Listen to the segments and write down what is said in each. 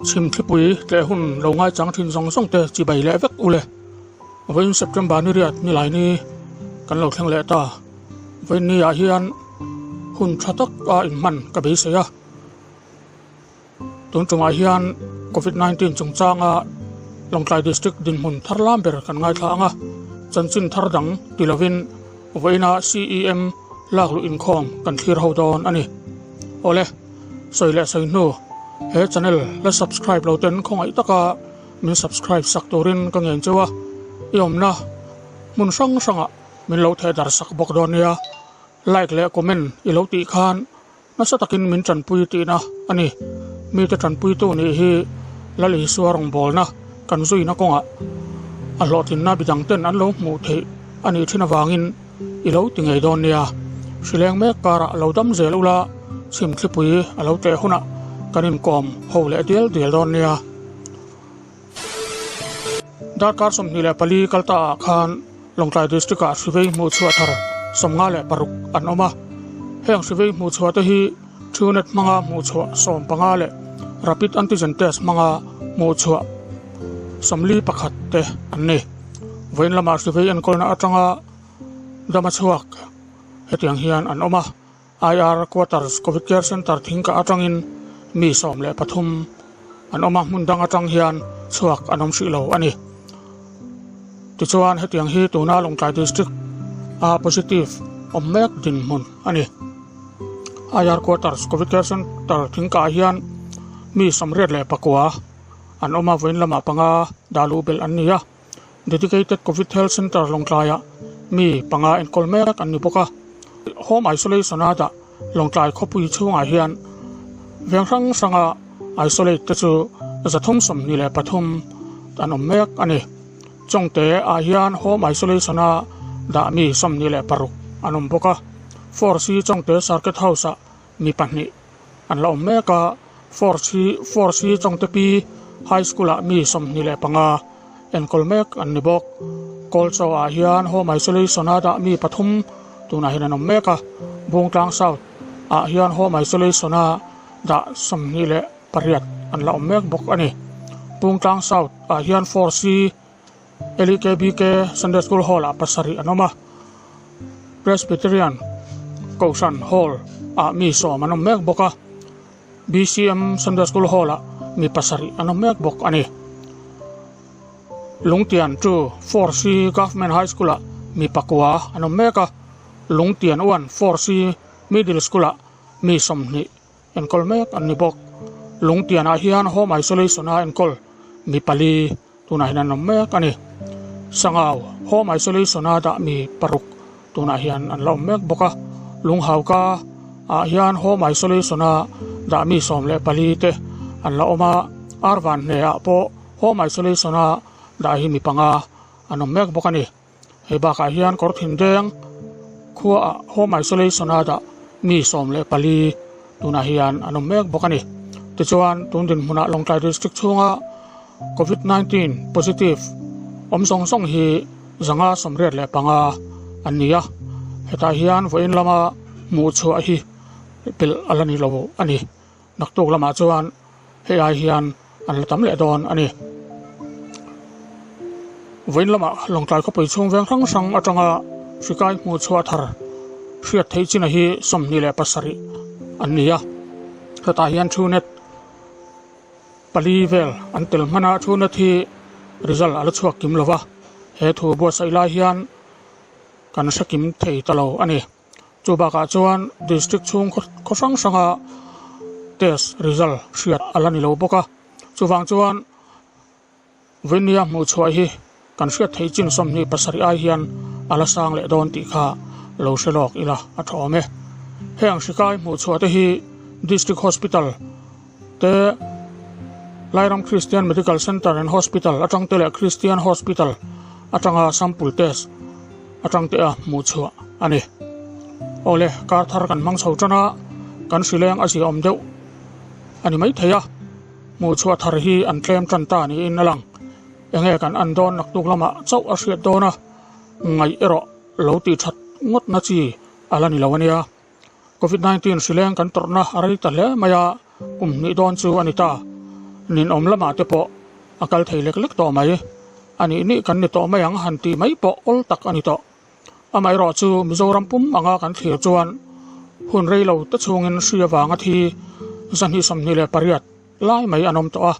Chhimthlipui tleh hun lo ngaichang thin zawng zawng te chibai leh vek ule. Vawiin September ni riat nilai ni kan lo thleng leh ta. Vawiin ni ah hian hun tha tak a inhman ka beisei a. Tun tumah hian Covid 19 chungchanga Lawngtlai District dinhmun thar lam ber kan ngaithla ang a, chanchin thar dang ti lovin vawiina CEM lak luh inkhawm kan thlir ho dawn a ni. Awle, sawi leh sawi hnu, he channel la subscribe lo ten khawngaih taka min subscribe sak turin ka ngen cheu a, i awmna hmun hrang hrangah min lo theh dar sak bawk dawn nia. Like leh comment i lo tih khan Nasa takin min tanpui tihna a ni. Mite tanpuitu nih hi Lal Isua rawngbawlna kan zuina kawngah a hlawhtlinna bidangten an lo hmuh theih a nih thin avangin i lo ti ngei dawn nia. Hrileng mek karah lo dam zel ula chhimthlipui a lo tleh hunah kan inkawm ho leh dial dial dawn nia. Darkar 24 kal ta ah khan Lawngtlai District ah hrivei hmuh chhuah thar 56 an awm a. Heng hrivei hmuh chhuah te hi Truenat hmanga hmuh chhuah 15 leh Rapid Antigen Test hmanga hmuh chhuah 41 te an ni. Vawiin lamah hrivei enkawlna atanga dama chhuak hetiang hian an awm a. IR Quarters Covid Care Centre thingkah atangin mi 13 an awm a, hmun dang atang hian chhuak an awm hrih lo a ni. Tichuan hetiang hi tuna Lawngtlai District a positive awm mek dinhmun a ni. IR Quarters Covid Care Centre thingkah hian mi 89 an awm a, vawiin lamah panga dah luh belh an ni a. Dedicated Covid Health Centre Lawngtlaiah mi panga enkawl mek an ni bawk a. Home Isolation a dah Lawngtlai khawpui chhungah hian veng hrang hranga isolate te chu 323 an awm mek a ni. Chawngte ah hian Home Isolation a dah mi 26 an awm bawk a. Force hi Chawngte Circuit House ah mi pahnih an la awm mek a, Force hi Force hi Chawngte Pi High School ah mi 25 enkawl mek an ni bawk. Kawlchaw ah hian Home Isolation a dah mi pathum tunah hian an awm mek a, Bungtlang South ah hian Home Isolation a dah 28 an la awm mek bawk a ni. Bungtlang South ah hian Force hi LEKBK Sunday School Hall ah pasarih an awm a, Presbyterian Kohhran Hall ah mi sawm an awm mek bawk a, BCM Sunday School Hall ah mi pasarih an awm mek bawk a ni. Lungtian 2 4C Government High School ah mi pakua an awm mek a, Lungtian 1 4C Middle School ah mi 20 enkawl mek an ni bawk. Lungtian ah hian Home Isolation a enkawl mi pali tunah hian an awm mek a ni. Sangau Home Isolation a dah mi paruk tunah hian an la awm mek bawk a. Lunghauka ah hian Home Isolation a dah mi 14 te an la awm a. Arvan hne ah pawh Home Isolation a dah hi mi panga an awm mek bawk a ni. Hei bakah hian kawr thin deng khuaah Home Isolation a dah mi 14 tunah hian an awm mek bawk a ni. Tichuan tun dinhmunah Lawngtlai District chhunga Covid 19 positive awm zawng zawng hi 585 an ni a. Hetah hian vawiin lama hmuh chhuah hi pelh a la ni lo a ni. Naktuk lamah chuan hei ai hian an la tam leh dawn a ni. Vawiin lamah Lawngtlai khawpui chhung veng hrang hrang atanga hrikai hmuh chhuah thar hriat theih china hi 27 an ni a. Hetah hian Truenat pali vel an tel hman a, Truenat hi result a la chhuak kim lova, he thu buatsaih lai hian kan hre kim thei ta lo a ni. Chu bakah chuan district chhung khaw hrang hranga test result hriat a la ni lo bawk a, chuvang chuan Venia hmuh chhuah hi kan hriat theih chin 27 ai hian a la sang leh dawn tih kha lo hre lawk ila a tha awm e. Heng hrikai hmuh chhuah te hi District Hospital te Lairam Christian Medical Centre and Hospital atang te leh Christian Hospital atanga sample test atang te a hmuh chhuah a ni. Awle, kar thar kan hmang chho tan a, kan hrileng a ziaawm deuh a ni maithei a, hmuh chhuah thar hi an tlem tan ta niin a lang. Enge kan an dawn naktuk lamah chauh a hriat dawn a, ngaih erawh lo tih that ngawt na chi a la ni lo a nia. Covid 19 hrileng kan tawrhna a rei ta hle mai a, kum hnih dawn chu a ni ta. Ninawm lamah te pawh a kal thei lek lek tawh mai. A nih nih kan ni tawh mai ang han tih mai pawh awl tak a ni tawh. Amaherawh chu Mizoram pum anga kan thlir chuan hun rei lo te chhungin hri avanga thi 228 lai mai an awm tawh a.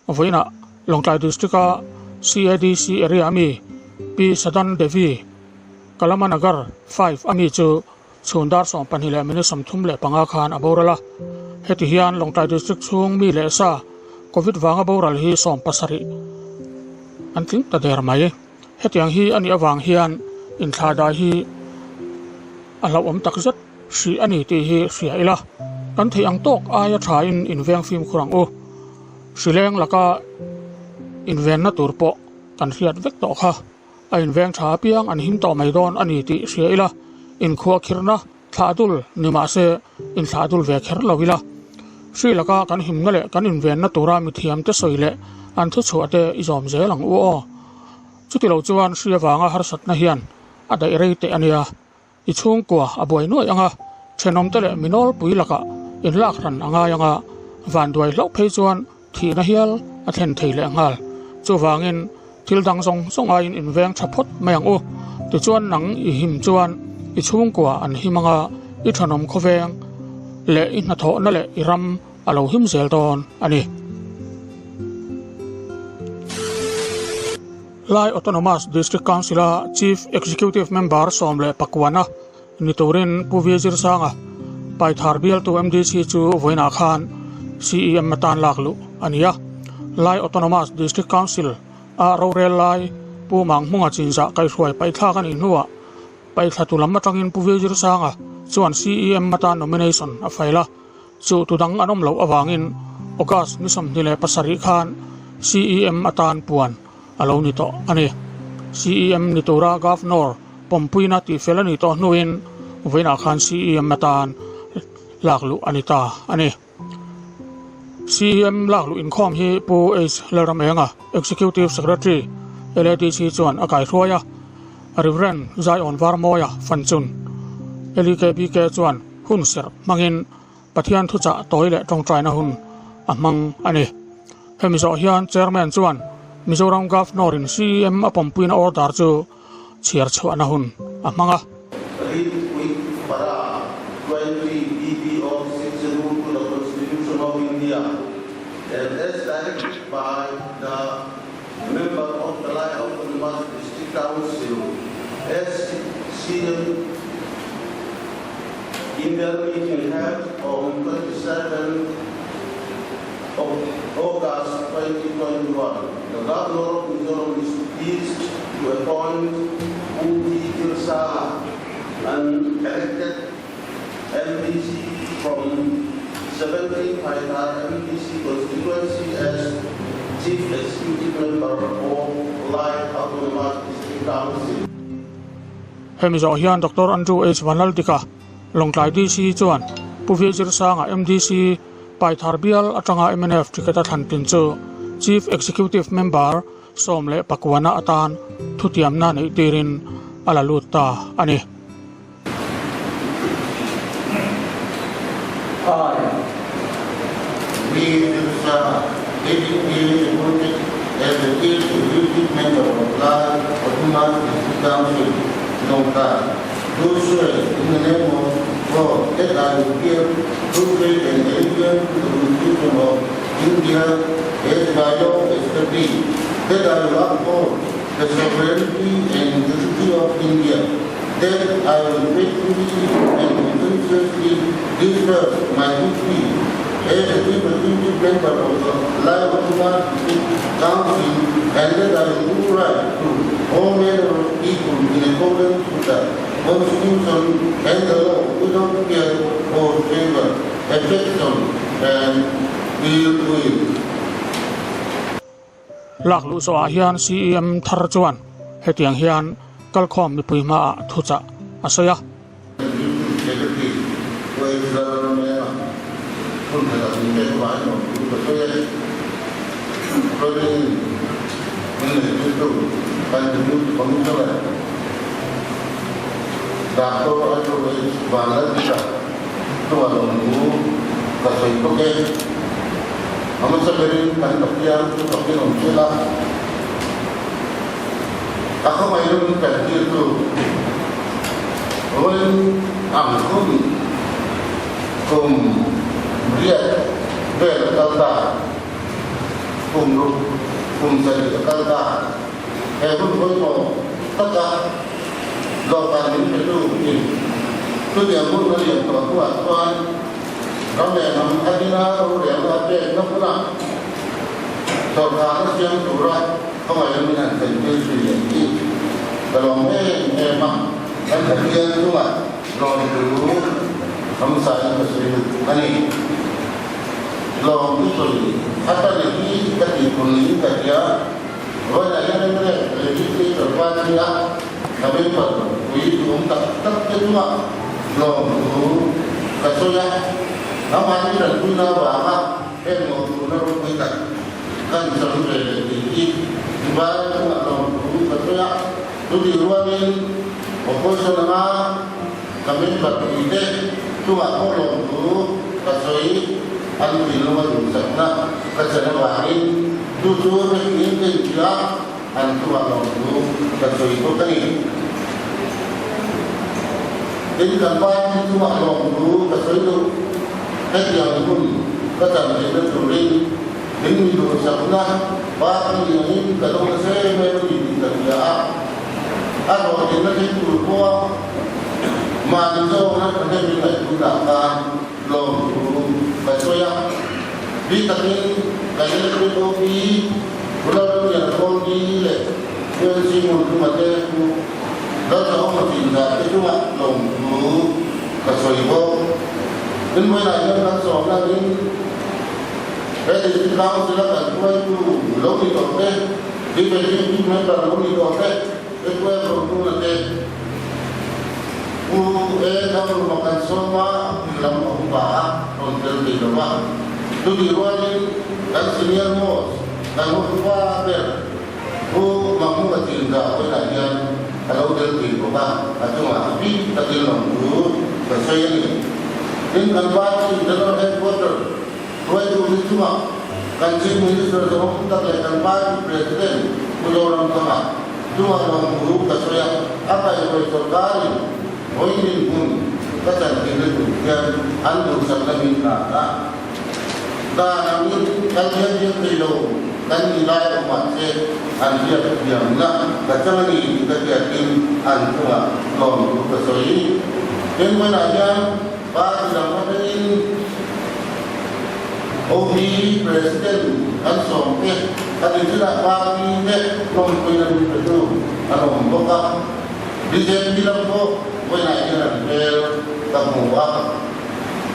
Vawiinah Lawngtlai District-a CADC area ami Pi Sadan Devi, Kalamanagar 5 ami chu chhun dar 12 leh minute 35 khan a boral a. Heti hian Lawngtlai District chhung mi leh sa Covid vanga boral hi 70 an tling ta der mai. Hetiang hi a nih avang hian inthlahdai hi a hlauhawm tak zet hrih a ni tih hi hria ila, kan theih ang tawk aia thain inveng fimkhur ang u. Hrileng laka invenna tur pawh kan hriat vek tawh kha. A inveng tha apiang an him tawh mai dawn a ni tih hria ila, inkhuahkhirhna thlahdul ni mah se inthlahdul ve kher lo ila. Hri laka kan himna leh kan invenna tura mithiamte sawi leh an thuchhuahte i zawm zel ang u aw. Chutilo chuan hri avanga harsatna hian a daih rei teh a nia. I chhungkua a buai nuaih ang a, thenawmte leh mi nawlpui lakah inlak hran a ngai ang a, vanduai hlauh phei chuan thihna hial a thlen thei leh nghal. Chuvangin thil dang zawng zawng aiin inveng tha phawt mai ang u. Tichuan nang i him chuan i chhungkua an him ang a, i thenawm khawveng leh i hnathawhna leh i ram a lo him zel dawn a ni. Lai Autonomous District Council-a Chief Executive Member 19 ni turin Pu V Zirsanga, Paithar bialtu MDC chu vawiinah khan CEM atan lak luh a ni a. Lai Autonomous District Council a rorel lai Pu Manghmunga chinzah kaihhruai paihthlak a nih hnuah paihthla tu lam atangin Pu V Zirsanga chuan CEM atan nomination a fail a. Chu tu dang an awm loh avangin August ni 27 khan CEM atan puan a lo ni tawh a ni. CEM ni tura Governor pawmpuina tihfel a nih tawh hnuin vawiinah khan CEM atan lak luh a ni ta a ni. CEM lak luh inkhawm hi Pu H Lalramenga, Executive Secretary, LADC chuan a kaihruai a, Rev. Zion Varmawia Fanchun, LEKBK chuan hun serh hmangin Pathian thuchah tawi leh tawngtaina hun a hmang a ni. Hemi zawh hian Chairman chuan Mizoram Governor-in CEM a pawmpuina order chu chhiar chhuahna hun a hmang a. Read with para 20 BB of Sixth Schedule to the Constitution of India and as directed by the Member of the Lai Autonomous District Council, SCM, in their meeting held on 27 of August 2021, the Governor of Mizoram is pleased to appoint Pu V. Zirsanga, an elected MDC from 17 Paithar MDC constituency as Chief Executive Member of Lai Autonomous District Council. Hemi zawh hian Doctor Andrew H. Vanlaldika, Lawngtlai DC chuan Pu V. Zirsanga MDC Paithar bial atanga mnf ticket a thlan tin chu Chief Executive Member 19 atan thutiamna neih tirin a la lut ta a ni. I, V. Zirsanga, having been appointed as the Chief Executive Member of Lai Autonomous District Council, Lawngtlai, do swear in the name of God that I will bear true faith and allegiance to the Constitution of India as by law established, that I will uphold the sovereignty and integrity of India, that I will faithfully and conscientiously discharge my duty as a Chief Executive Member of the Lai Autonomous District Council, and that I will do right to all manner of people in accordance with the Constitution and the law without fear or favor, affection and ill will. Lak luh zawhah hian CEM thar chuan hetiang hian kalkhawm mipui hmaah thuchah a sawi a. A hmasa berin kan Pathian chu fakin awm sela, a khawngaih kan tirtu vawiin ang hun kum riat vel a kal ta, kum ruk kum sarih a kal ta. He hun pawimawh taka dawhkan min petu in chutiang hun a lian tawh hnuah chuan ram leh hnam a dina rorelna a pekna hmunah sawrkarna siam tura khawngaih min han thlentir zui leh hi ka lawm em em a, kan Pathian chungah lawmtu ramsain ka sawi duh a ni. Lawmtu sawi a tane hi ka tihpun niin ka hria. Vawiinah hian mla Legislature party-a ka member pui duhawm tak tak te chungah lawmthu ka sawi a, amahni tanpuina avanga heng mawhphurhna ropui tak kan chang ve leh tih hi Dubai chungah lawmthu ka sawi a, chutih rualin opposition anga ka member puite chungah pawh lawmthu ka sawi, an thinlunga duhsakna ka chan avangin. Chu chu hetiang ka inhria an chungah lo chu ka sawi bawk a ni. Tin, kan party chungah lawm chu ka sawi duh. Hetiang hun ka chan theihna turin min mi duhsakna party angin ka dawng nasa em em a ni tih ka hria a. A hlawhtlinna thleng tur pawha mahni zawkna thahnem in ngaihtuahna khan lawm chu ka sawi a. Bi takin kan LPOP Pularun Liankhawlni leh UNC Hmunthuma te chu Lalthahawma chinzah te chungah lawm chu ka sawi bawk. Tin vawiinah hian kan sawmna angin he District Council a kan hruaitu lo ni tawh te, Chief Executive Member lo ni tawh te, Equel Rohnuna te, Pu E. Thangruma kan sawm a, lam a upa a rawn tel thei lo va. Chutih rualin kan senior most, kan hotupa ber Pu Mahmuna Chinza vawiinah hian a lo tel thei bawk a, a chungah a bik takin lawm chu ka sawi a ni. Tin, kan party General Headquarter hruaitu hi chungah kan Chief Minister zahawm tak leh kan party President Pu Zoramthanga chungah lawmthu ka sawi a, a kaihhruai sawrkarin Vawiin hun ka chantirna tur hian an duhsakna min hlan a, dan angin kal hian hian thei lo kan ni lai awm mahse an hriat thiamna ka chang a ni tih ka hriatin an chungah lawmthu ka sawi. Heng hmanah hian party dang atangin OP President kan sawm te, a ti chinah party te lawmpuina min petu an awm bawk a. Bjp lam pawh vawiinah hian an hmel ka hmu a,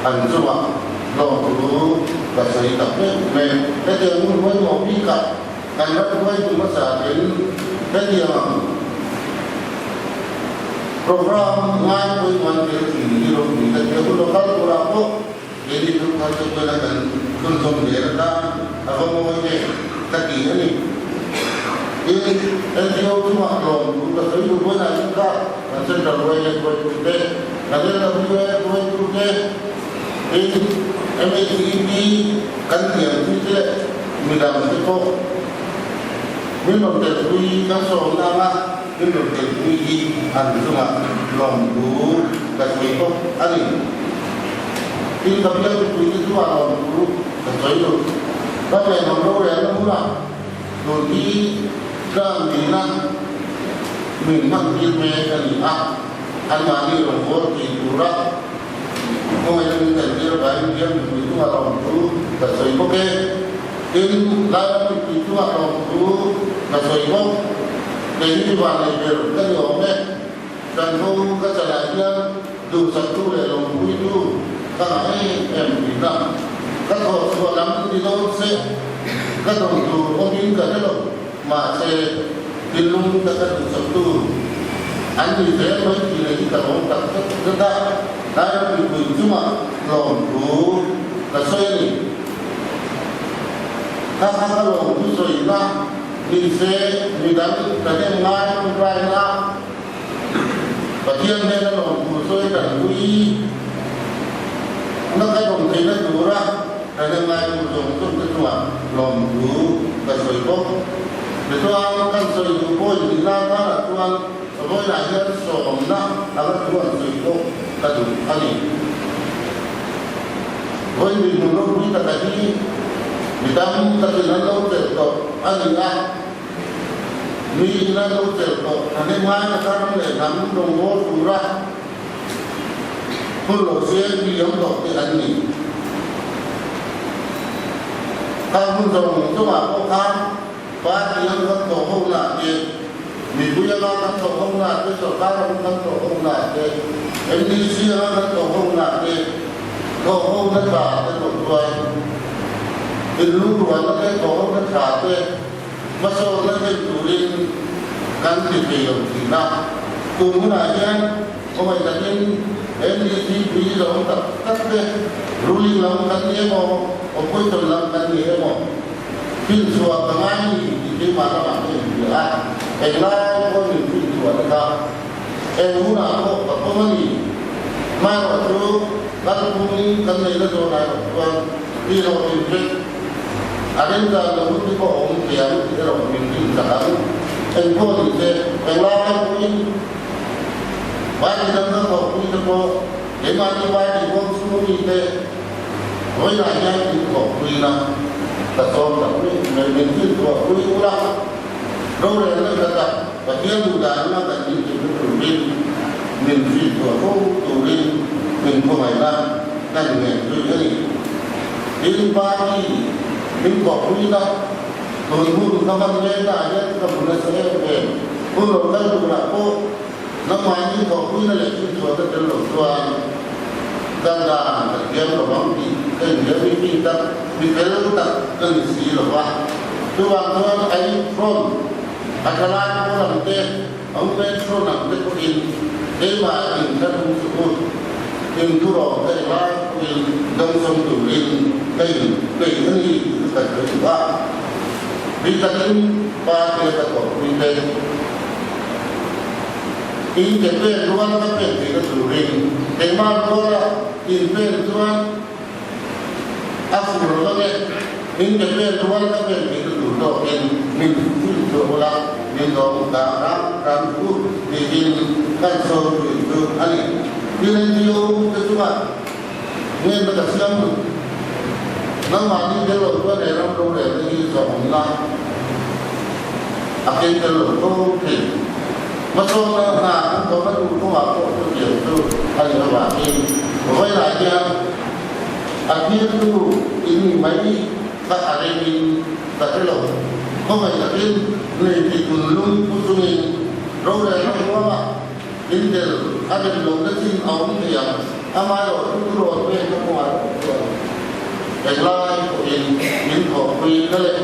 an chungah lawmthu ka sawi tak mek mek. Hetiang hun pawimawh bikah kan ram hruaitu hmasa ten hetiang ang programme ngai pawimawh an tel thin hi ropui ka ti a, hun lokal turah pawh keini chu kha chu kuala kan chhunzawm zel atan a va mawi ve ka ti a ni. Tin, NGO chungah lawm thu ka sawi duh vawiinah hian kha kan Central YMA hruaitute, kan LWA hruaitute, tin MHEP kan thiam thite leh midangte pawh min rawn telpui kan sawmna anga min rawn telpui hi an chungah lawm thu ka sawi bawk a ni. Tin, ka bial mipuite chu a lawm thu ka sawi lo. Ka lehlam rorelna hmunah tun hi tlang nihna min hman tir mek a ni a, anmahni rawngbâwl tih tura hmangaihna min tel tir avangin bial mipui chungah lawm thu ka sawi bawk e. Tin, Lairam mipui chungah lawm thu ka sawi bawk. Kei hi mi vanlei ber ka ni awm e. Kan ho ka chalah hian duhsaktu leh lawmpuitu ka ngah em em thin a, ka thawh chhuah lam ni dawn se ka dawn tur awmin ka hre lo, mahse thinlung taka duhsaktu an ni zel mai tih leh hi ka lawm tak zet zet a, Lairam mipui chungah lawmthu ka sawi a ni. Kha kha ka lawmthu sawina ni se midang ka hnem ngai ṭawngṭaina Pathian hnena lawmthu sawi tanpui na ka dawng theihna tura. Thahnem ngaitu zawng zawng te chungah lawmthu ka sawi bawk. Tichuan, kan sawi duh pawhin nihna karah chuan vawiinah hian sawmna anga thu an sawi pawh ka duh a ni. Vawiin dinhmun ropui taka hi mi tam takin an lo chelh tawh a ni a, mi in an lo chelh tawh thahnem ngai taka ram leh hnam rawngbâwl tura Hun lo siam mi awm tawh te an ni. Khang hun zawng zawngah pawh khan party ang kan thawh ho na te, mipui anga kan thawh ho na te, sorkar ang kan thawh ho na te, MDC anga kan thawh ho na te, thawh ho na tha te lo chuan inlungrualna te, thawh ho na tha te, Hmasawnna thlen turin kan ti thei lo thin a, tun hunah hian khawngaih takin MDC pui zawng tak tak te ruling lam kan ni emaw, opposition lam kan ni emaw finchhuah ka ngai ni tih keimah lamah ka inhria a, englai pawh min finchhuah na kha eng hunah pawh ka pawm a ni. Hmaerawhchu kalphung kan neihna zawnah erawh chuan ti hlawhtlin vek A remdan lo hun te pawh a awm thei ang tih erawh min rin chak ang. Engpawh ni se, englai pawhin party dang ka thawhpui te pawh keimahni party huang chhung mi te vawiinah hian min thawhpuina ka sawm tak mai mai. Min finchhuahpui ula, rorelna tha tak Pathian duhdan anga kan min tirna turin min finchhuah fo turin min khawngaihna kan ngen zui a ni. Tin, party min thawhpuina tun hun ka hman mêknaah hian ka hmu nasa em em. Hun lo kal turah pawh nangmahni thawhpuina leh finchhuahna tel lo chuan ka dan ka thiam lo ang tih ka inhria mi mi tak, mi fel tak ka ni si lo va. Chuvang chuan a in front a thalai pawl ang te, a women front ang te pawhin keimah inthlahrung chu u, inthurawm ka englai pawhin dawngsawm turin ka inpeih a ni tih chu kan hre duh a. Ri takin party a ka thawhpui te in ke pen rual ka pen theihna turin keimah ruala inpen chuan A fur lo e, min ke pen rual ka pen tih chu tur tawkin min hrilh chhuah ula, min dawng dah ram ram chu tiin kan sawi thin chu a ni. Tin NGO te chungah ngenna ka siam duh. Nangmahni tel lo chuan he ram rorelna hi zawhawmna a keng tel lo tho thei. Hmasawnna hna kan thawhna tur kawngah pawh chutiang chu a ni avangin vawiinah hian a thiltu in ni mai kha a remin ka hre lo. Khawngaih takin nei ti tunlung pu chungin rorelna huangah in tel a rem lohna chin a awm thei ang, amaherawh chu thurawn pekna kawngah erawh chuan englai pawhin min thawhpui na leh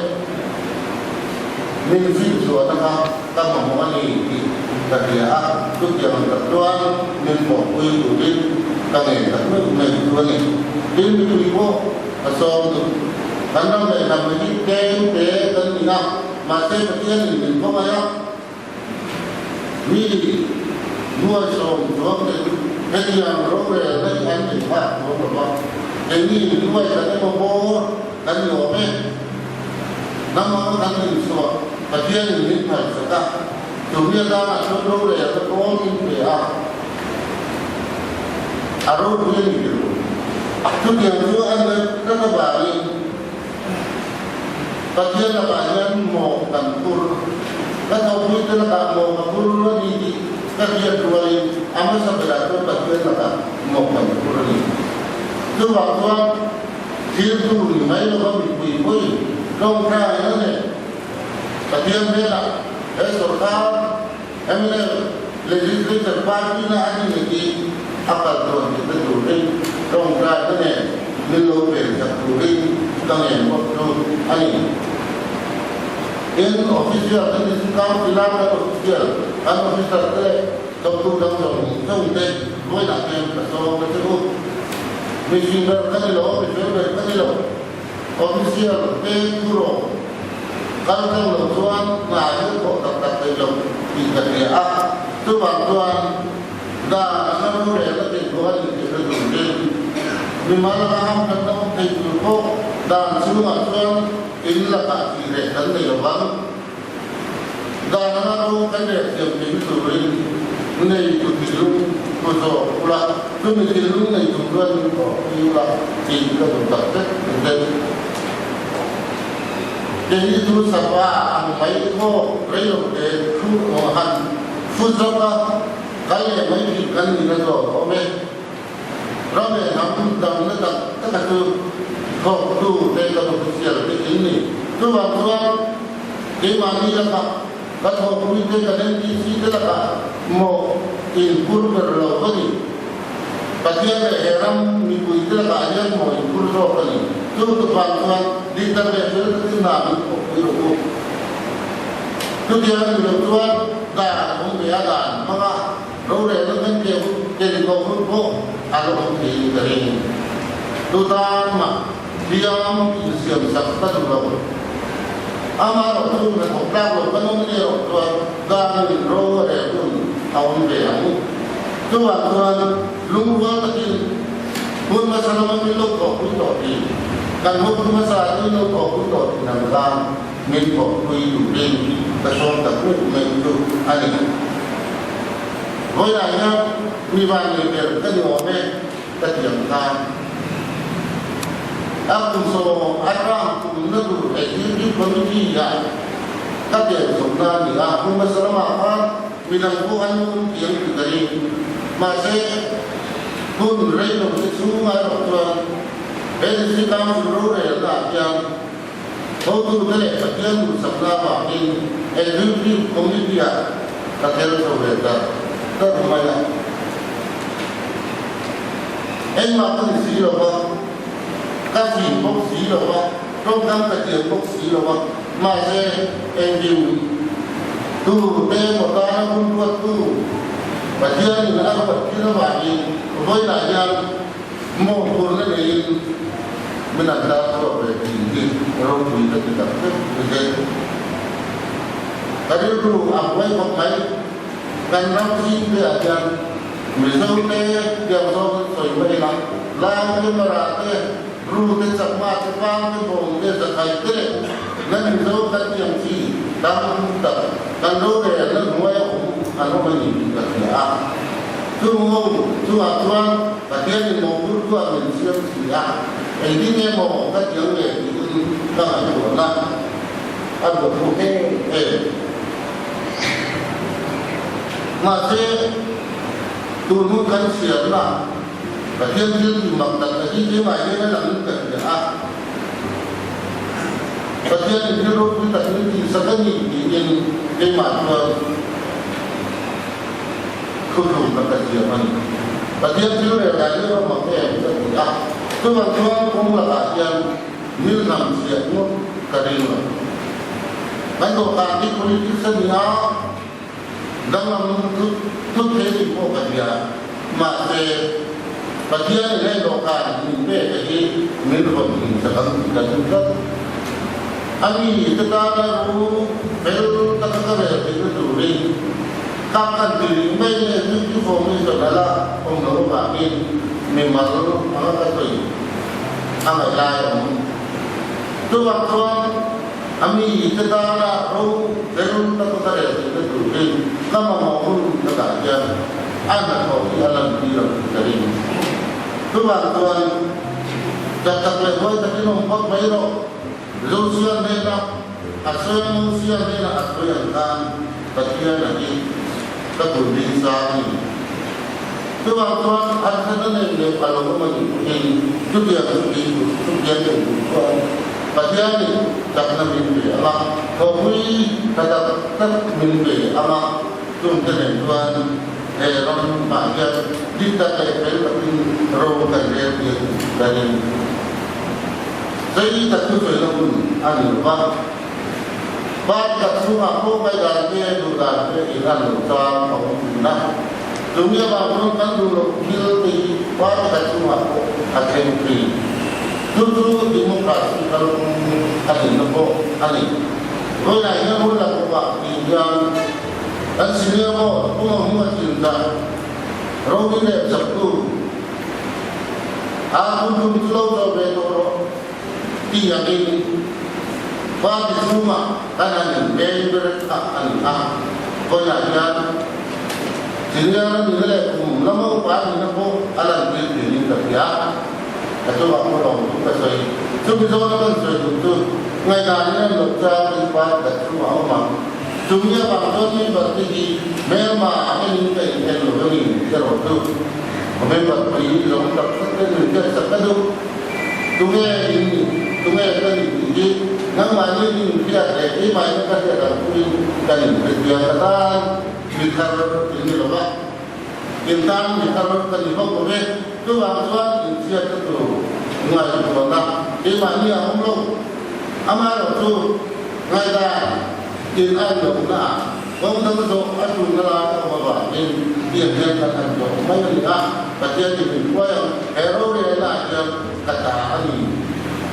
min finchhuahna kha ka mamawh a ni tih ka hria a, chutiang ang tak chuan min thawhpui turin ka ngen tak meuh meuh chu a ni. Tin, mipui pawh ka sawm duh. Kan ram leh hnam hi tlem te kan ni a, mahse Pathianin min khawngaih a, mi nuaisawm chuang te chu hetiang rorelna hi an nei phak chuang lo va, keini nuai kan emaw bawr kan ni awm e. Nangmah kan inchhuah Pathianin min phalsak a, chumi atangah chuan rorelna tlawm min pe a, a ropui a ni tir lo. Chutiang chu a nek tlat avangin Pathian lakah hian mawh kan phur. Ka thawhpuite lakah mawh ka phur a ni tih ka hriat rualin a hmasa berah chuan Pathian lakah mawh kan phur a ni. Chuvang chuan Thil tur ni mai lova mipui pui tawngtai a nei. Pathian hnenah he sorkar mnf Legislature Party na a ni leh hi a kal dawn tih hre turin tawngtai te nen min lo pen chak turin ka ngen bawk chu a ni. Tin, official te ni chu council a kan official, kan officer te leh thawktu dang zawng zawng te vawiinah hian ka sawm a che u. Mihring ber ka ni lo, mifel ber ka ni lo. Official te thu rawh kal tlang lo chuan hna hi a thawh tak tak thei lo tih ka hria a, chuvang chuan dan a hla rorel a thei thu a ni tih hre turin. Mimal anga hamthatna awm thei tur pawh dan chhungah chuan in lakah tih reh kan nei lo vang. Dan anga ro kan reh thiam thei turin nei tu thinlung pu zawk ula, chumi thinlung nei chung chuan min thawh pui ula tih ka duh tak zet zet. Keini chu sapa ang mai thawk rei lo te thu han fu zawk a, kal leh mai thin kan ni na zawk awm e. Ram leh hnam damna tak taka chu thawktu te kan official te in ni. Chuvang chuan keimahni lakah ka thawkpui te kan NDC te lakah mawh in phur ber lo ka ni. Pathian leh he ram mipui te lakah hian mawh in phur zawk a ni. Chu tupang chuan dik tak leh fel takin hna min thawkpui rawh u. Chutiang a ni loh chuan dan awm ve a dan hmang a. Rorelna kan keu ken tawh hun pawh a la awm theiin ka ring. Tutan mah hliam insiam sak ka duh lo. Amaherawh chu hnathawk tlak lo kan awm nia erawh chuan danin ro a rel hun a awm ve ang. Chuvang chuan lungrual takin hun hmasa lama min lo thawhpui tawh tih, kan hotu hmasa min lo thawhpui tawh tih ang khan min thawhpui turin ka sawm tak meuh mai chu a ni. Vawilah hian mi van nei ber ka ni awm e ka ti ang khan a kum sawm a ram tumna tur Executive Committee ah ka tel chhawmna a ni a, kum hmasa lamah khan midang pawh an awm thiam ti ka ring. Mahse, hun rei lo te chhungah erawh chuan he District Council rorelna ah hian Hotute leh Pathian duhsakna avangin Executive Committee-ah ka tel chho ve ta tak mai a. Engmah ka ni si lo va, ka fing bawk si lo va, tawngkam ka thiam bawk si lo va, mahse engkim tute emaw tana hun ruattu Pathianin a ruat thil avangin vawiinah hian Mawhphurhna neiin min an tar chhuak ve thin hi ropui ka ti tak zet zet. Ka rilru a buai khawp mai. Kan ram zing te ah hian Mizo te tiang zawng in sawi mai ila, Lai te, Mara te, Ru te, Chakma te, Pang te, Bawng te, Zakhai te leh na Mizo kan tiang chi tam tak kan rorel na hnuai a awm an awm a ni tih ka hria a. Chung ho chungah chuan Pathianin mawhphurh chuan min siam si a, engtin nge maw ka tiang ve tiin ka ngaihtuahna a ruat thu em em. Mahse, tun hun kan chhiarna Pathian thil tih mak tak a hi keimah hian a lang in ka hria a, Pathianin thil ropui tak min tihsak a ni tiin keimah chuan Thuthlung ka ka siam a ni. Pathian thil rel dan hi rawh mak em ka ti a, chuvang chuan kawng lakah hian mil hnam chhiat ngawt ka ring lo. Kan dawhkan hi politics a ni a, danglam thut thei tih pawh ka hria, mahse Pathian in hei dawhkan min pek te hi min rawn insak ang tih ka ring tlat. A mi te tana ru fel taka ka rel theihna turin Kap kan ti ring mai nge duty formation a la awm lo avangin mimal anga ka sawi a ngaih lai a awm. Chuvang chuan a mi te tana ro fel taka ka rel theihna turin ka mamawh hun takah hian a hnathawh hi a lantir ang tih ka ring. Chuvang chuan chak tak leh huai takin awm phawt mai rawh. Joshua hnena a sawi a, Mosia hnena a sawi ang khan Pathian a hi ka tur ding sa a ni. Chuvang chuan harsatna nei leh a lo awm a nih pawhin chutiang chu tih tur chutiang nei tur chuan Pathianin chakna min pe ang a, thawhpui tha tak tak min pe ang a, chungte nen chuan he ram ah hian dik tak leh fel takin ro kan rel tir ka ring. Zei tak chu sawi lo hun a ni lo va, party khat chhungah pawh ngaihdan te, duhdan te in an lo chang a awm thin a. Chumi avang chuan kan duh loh thil te hi party khat chhungah pawh a thleng thin. Chu chu democracy kalphung a nihna pawh a ni. Vawiinah hian hun la kawpah tih hian kan senior ho Pu Mahmua Chinzah, Rovi leh Chaktu. A hun tum chu lo zo ve tawh rawh ti angin party chhungah kan han inbeng ber kha a ni a. Vawiinah hian senior a nihna leh kum lama upa a nihna pawh a lantir tinin ka hria. Ka chungah pawh lawm thu ka sawi. Chumi zawna kan sawi duh chu ngaihdan in an loh chuan in party khat chungah a awm ang. Chumi avang chuan member te hi hmelma enin ka inhen lo a ni tih erawh chu member pui zawng tak tak te min hriat sak ka duh. Tunge in nih, tunge ka nih tih hi nangmahni in inhriat leh keimahni ka hriat ang pawhin kan inhrethiam ka tan mi thar in ni lo va. In tan mi thar ka ni hauh lo ve. Chuvang chuan inchhiatna tur ngaihtuahna keimahni a awm lo. Amaherawhchu ngaihdan in a inlohna ah kawng dang zawh a tulna lai a awm avangin tiang hian kan han zawh mai a ni a, Pathian in min hruai ang, he rorelna ah hian ka ta a ni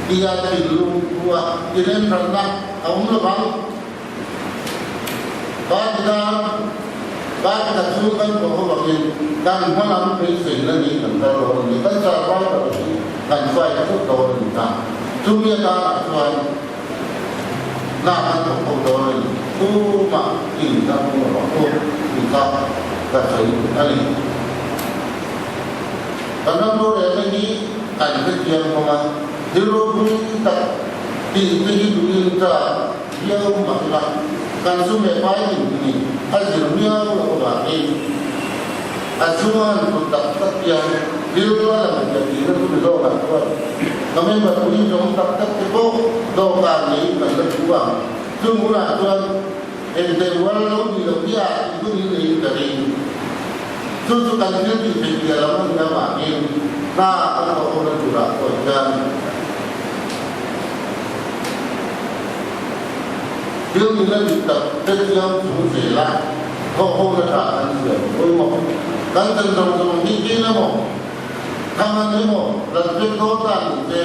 tia thinlung thu a inenhranna a awm lo vang. Party tan party khat chhung kan thawh avangin kan hma lam beiseina ni kan kal dawn a ni, kan survivor hi kan fight phut dawn a ni ta. Chumi atanah chuan hna kan thawk ho dawn a ni, tumah in a hmu lo ang u tih kha ka sawi a ni. Kan ram rorelna hi kan hrethiam hlawm a, thil ropui tak tih te hi duhin ta viau mah ila, kan sum leh pai ning ni a zir miau loh avangin a chunga han kut tak tak hian rilru a lang piah tihna chu mi zawkah chuan ka member pui zawng tak tak te pawh dawhkan neiin kan la thu ang. Chung hunah chuan engte rual lo nih loh hi a tih hun in neiin ka ring. Chu chu kan thil tih theih piah lam a nih avangin hna kan thawh hona turah pawh hian Thil nihna dik tak te chiang chung zela thawh hona tha kan siam pawimawh. Kan chan zawng zawng hi kin emaw, thang an emaw, lalpek dawn ta ni se,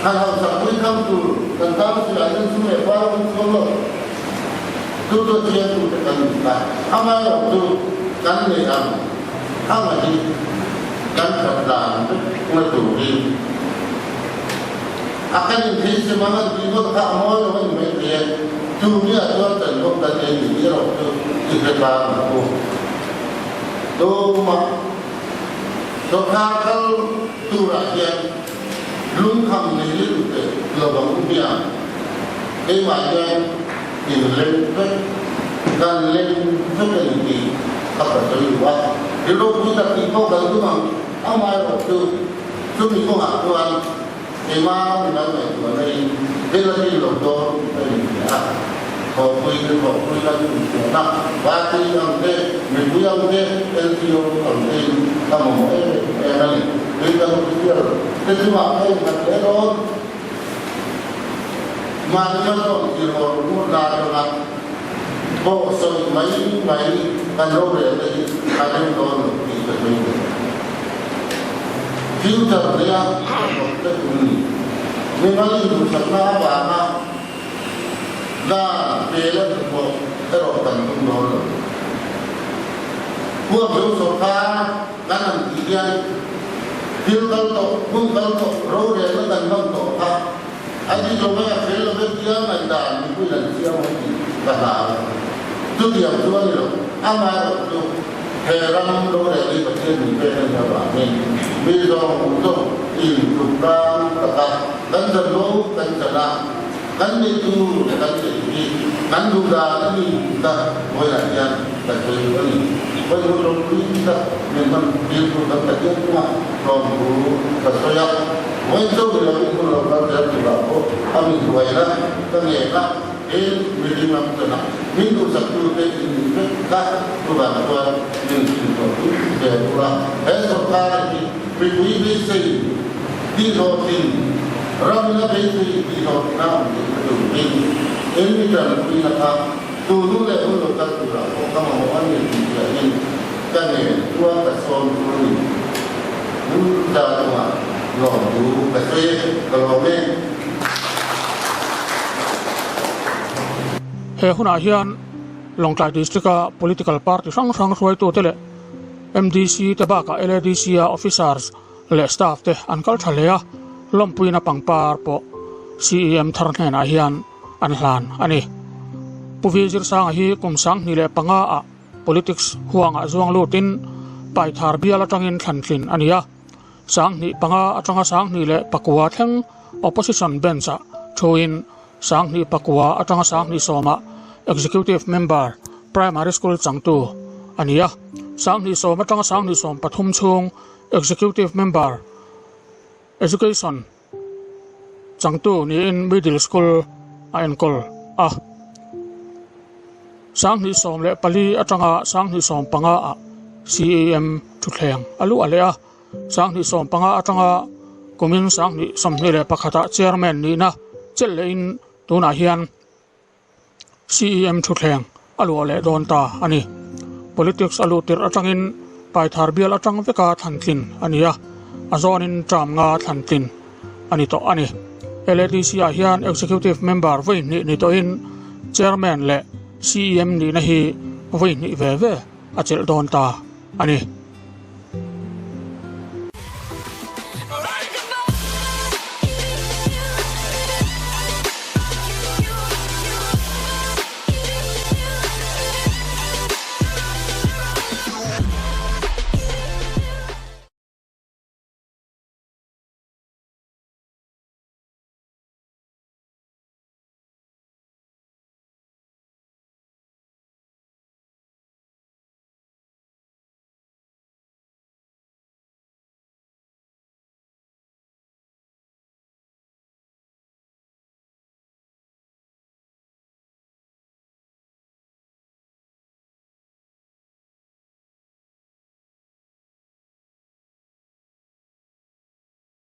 han hausak pui tham tur kan tan silai nan sum leh par a awm chuang lo. Chu chu a chiang tur te kan ni ta. Amaherawhchu kan neih ang anga hi kan that dan vek na turin A kan intheisim ang an tih ngawt kha a mawi lo a ni mai thei e. Chu mi ah chuan chanvo kan nei tih erawh chu i hre tlang ang u. Tumah sawrkar kal turah hian lungkham nei rilru teh lo ang u hian keimah hian in leng vek, kan leng vek a ni tih ka ka sawi duh a. Rilru pui tak tih pawh kan tum ang, amaherawh chu chumi kawngah chuan Keimah mi mal ngaihtuah naiin thil a rin lo dawn tih ka inhria a, thawhpui te thawhpui kan inhriatna, party ang te, mipui ang te, LTO ang tein ka mamawh em em a ni. Tui kan official te chungah ka innghat hle dawn. Mahni hmasawn thil haw ringawt la atanga pawh sawi mai mai kan rorel te hi a rem dawn lo tih ka sawi ve. Future nia ka thawk te tum ni. Mimal induhsakna avanga dan pel a hnathawh erawh kan tum dawn lo. Huamzo sawrkar kan han tih hian thil kal tawh, hun kal tawh, rorelna kan hman tawh kha a dik lo mai, a fel lo vek tia ngaihdan mipuiin an chiang ang tih ka hlau. Chutiang chu a ni lo, amaherawh chu he ram rorel hi Pathian min pek a nih avangin mi zawng zawng intluk tlang taka kan chanvo kan chan a, kan neih tur kan neih hi kan duh dan a ni tih kha vawilah hian kan sawi duh a ni. Vawi hun ropui tak min hman tir tur kan Pathian chungah tlawmthu ka sawi a, vawi cho ni lovin hun lo kal zel turah pawh a min hruaina ka ngen a, he mihring lam chana min duhsaktute in nih vek kha chuvang chuan min chhunchawh duh ve tur a, he sawrkar hi mipui beisei tihhlawhtlin ramina beisei tihhlawhtlina awm theih na turin in mi tanpuina kha tunu leh hun lo kal turah pawh ka mamawh a ni tih chiahin ka nen chuan ka sawn tur a ni. Hun za chungah lawmtu ka sawi e, ka lawm e. He hunah hian Lawngtlai District-a political party hrang hrang hruaitute leh MDC te bakah LADC-a officers. leh staff te an kal tha hle a, lawmpuina pangpar pawh CEM thar hnenah hian an hlan a ni. Pu V Zirsanga hi kum 2005 ah politics huangah zuang lutin Paithar bial atangin thlantlin a ni a, 2005 atanga 2009 thleng opposition bench-ah thuin 2009 atanga 2010 ah executive member primary school changtu a ni a, 2010 atanga 2013 chhung executive member education changtu niin middle school a enkawl a. 2014 atanga 2015 ah CEM thutthleng a luh a leh a, 2015 atanga kumin 2021 ah chairman nihna chelh lehin tunah hian CEM thutthleng a luah leh dawn ta a ni. Politics a luh tirh atangin Paithar bial atang veka thlantlin a ni a, a zawnin term nga thlantlin a ni tawh a ni. LADC ah hian Executive Member vawi hnih ni tawhin Chairman leh CEM nihna hi vawi hnih ve ve a chelh dawn ta a ni.